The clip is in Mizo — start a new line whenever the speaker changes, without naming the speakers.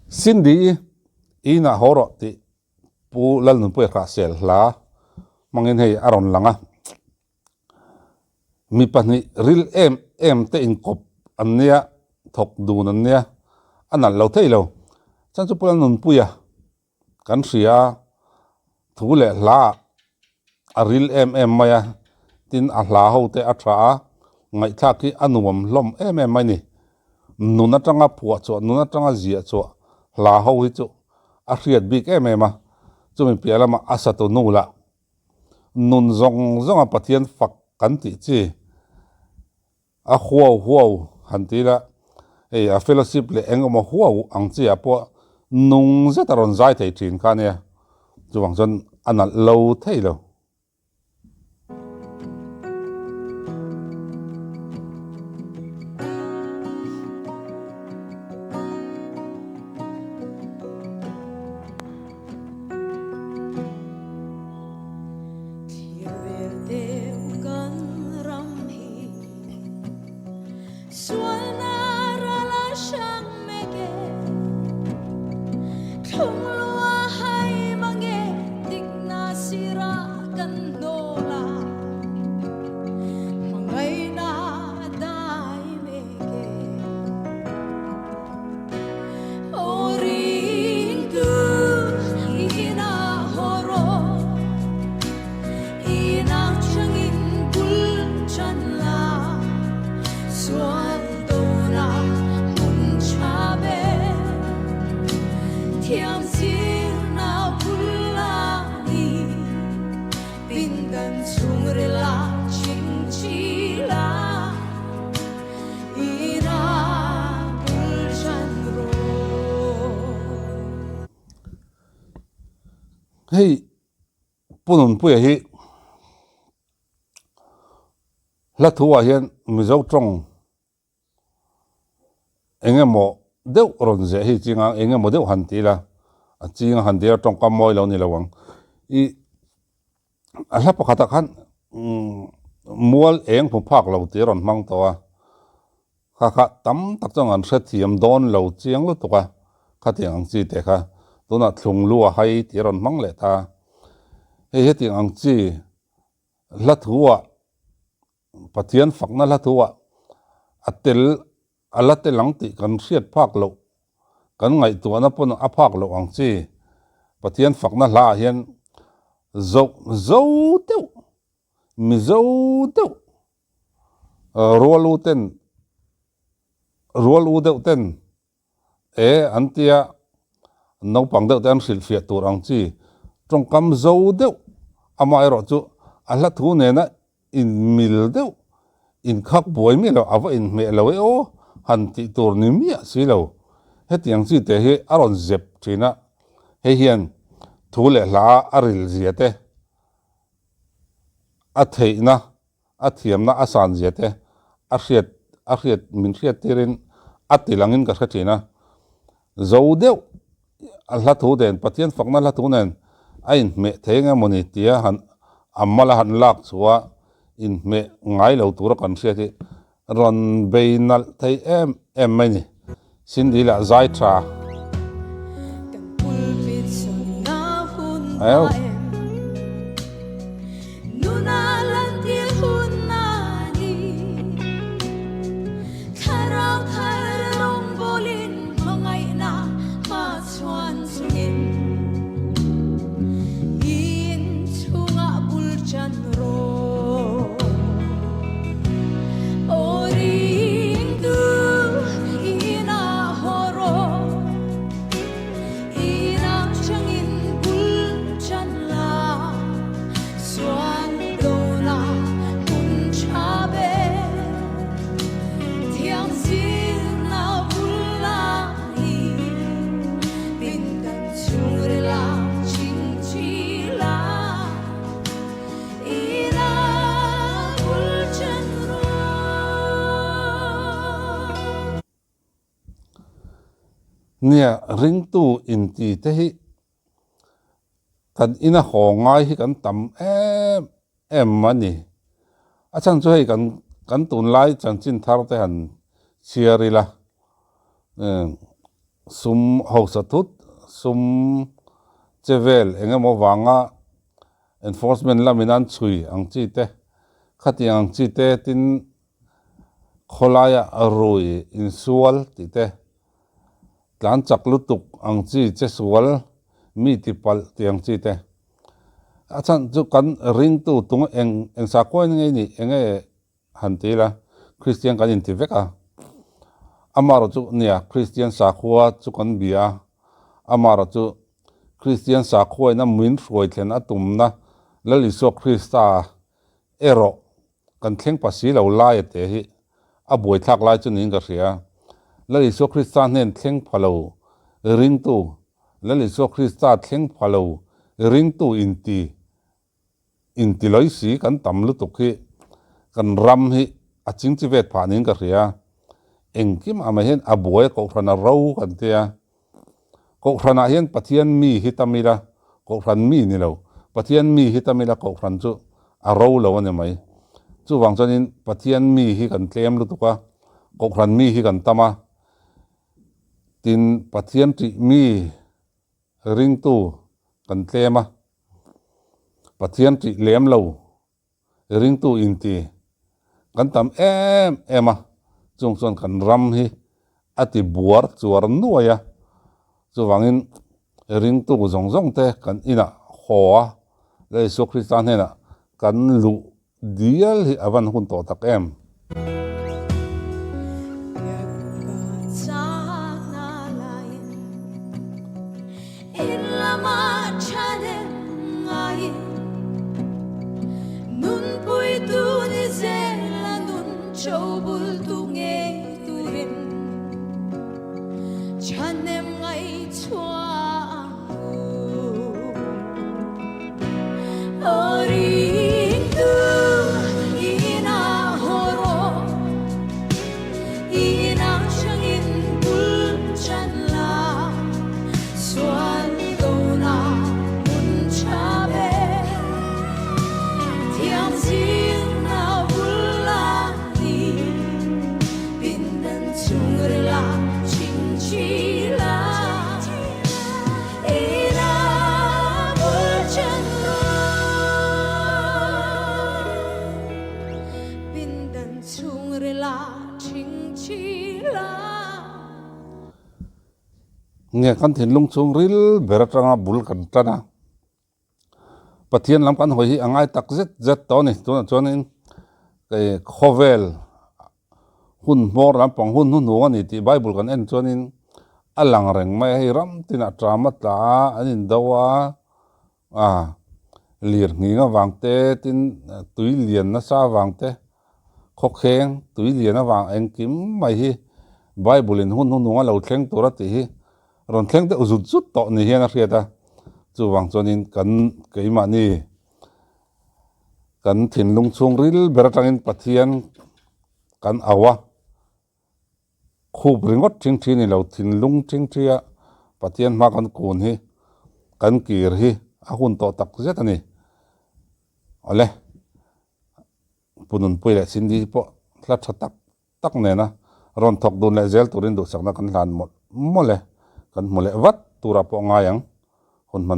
Cindy i inah haw rawh tih Pu Lalnunpuia Hrahsel hla hmangin hei a rawn lang a. Mi pahnih ril em em te inkawp an nia, thawk dun an nia, a nalh lo thei lo. Chuan chu Pu Lalnunpuia kan hria a, thu leh hla ah a ril em em mai a, tin a hla ho te a tha a, ngaihthlak hi a nuam hlawm em em mai a ni. Nun atanga phuah chhuah, nun atanga ziah chhuah hla ho hi chu a hriat bik em em a, chumi piah lamah a satu nu lah nun zawng zawnga Pathian fak kan tih chi. A huau huau han ti ila, hei a fellowship leh eng emaw huau ang chi ah pawh nung zet a rawn zai thei thin kha ania, chuvang chuan a nalh lo thei lo. Hei Pu Nunpuia hi hla thu ah hian Mizo tawng eng emaw deuh rawn zeh hi ching a, eng emaw deuh han ti ila a ching a han ti a tawngkam mawi lo ni lo ang. Ih a hla pakhat ah khan mual eng hmu phak lo tih a rawn hmang tawh a, kha kha tam tak chuan an hrethiam dawn lo chiang lutuk a, khatiang ang chi te kha tunah thlung lu a hai tih a rawn hmang leh ta a, hei hetiang ang chi hla thu ah Pathian fakna hla thu ah a tel a la tel ang tih kan hriat phak loh, kan ngaihtuahna pawn a phak loh ang chi. Pathian fakna hla ah hian zo zo deuh, mizo deuh, rual u ten, rual u deuh ten e an tia naupang deuh te an hrilhfiah tur ang chi tawngkam zo deuh amaherawh chu a hla thu nena inmil deuh inkhak buai miah lo a va inhmeh lo e aw han tih tur ni miah si lo hetiang chi te hi a rawn zep thin a hei hian thu leh hla a ril zia te a theihna a thiamna a san zia te a hriat a hriat min hriat tirin a ti langin ka hre thin a, zo deuh a hla thu nen Pathian fakna hla thu nen a inhmeh thei eng emawni tia han a mal a han lak chhuah inhmeh ngai lo tura kan hriat hi rawn bei nalh thei em em mai ni. Cindy lah zai tha. Aeu. Nia, ringtu inti te hi kan ina haw ngai hi kan tam em em a ni. A chhan chu hei kan kan tunlai chanchin thar te han chhiar ila. Sum hausa thut, sum che vel eng emaw vanga enforcement lamin an chhui ang chi te, khatiang ang chi te tin khawlaia rui insual tih te, tlan chak lutuk ang chi che sual mi ti palh tih ang chi te. A chhan chu kan ringtu tung eng eng sakhaw in nge nih eng nge Han ti ila, Kristian kan inti vek a. Amaherawh chu nia, Kristian sakhua chu kan bia a. Amaherawh chu Kristian sakhuain a min hruai thlen a tumna Lal Isua Krista erawh kan thleng pa si lo lai a te hi a buaithlak lai chu niin ka hria. Lal Isua Krista hnen thleng pha lo ringtu, Lal Isua Krista thleng pha lo ringtu inti Intilawi si kan tam lutuk hi kan ram hi a chingchi vet phah niin ka hria. Engkim ah mai hian a buai a kohhran a ro kan tia. Kohhran ah hian Pathian mi hi tam ila, kohhran mi ni lo, Pathian mi hi tam ila kohhran chu a ro lo a ni mai. Chuvang chuanin Pathian mi hi kan tlem lutuk a, kohhran mi hi kan tam a. Tin, Pathian ṭih mi Ringtu kan tlem a, Pathian ṭih lem lo ringtu inti kan tam em em a, chung chuan kan ram hi a ti buar chuar nuai a, chuvangin ringtu zawng zawng te kan inah haw a, Lal Isua Krista hnenah kan luh Dial hi a van hun tawh tak em? Nge kan thinlung chhung ril ber atanga bul kan tan a, Pathian lam kan hawi hi a ngai tak zet zet tawh a ni. Tunah chuanin kei khawvel hun hmawr lampang hun hnuhnung a ni tih Bible kan en chuanin a lang reng mai a, hei ram tinah ṭam a tla a, an indo a, a lir nghing avang te tin tui lian nasa avang te khawkheng tui lian avang engkim mai hi Bible in hun hnuhnung a lo thleng tur a tih hi rawn thleng deuh zut zut tawh ni hian a hriat a, chuvang chuanin kan keimahni Kan thinlung chhungril ber atangin Pathian kan au a, khup ringawt thingthi ni lo, thinlung thingthia Pathian hma kan kun hi, kan kir hi a hun tawh tak zet a ni. Awle, Pu Nunpui leh Cindy pawh hla tha tak tak nena rawn thawk dun leh zel turin duhsakna kan hlan mawlh mawlh e, kan hmu leh vat turah pawh ngai ang hun hman.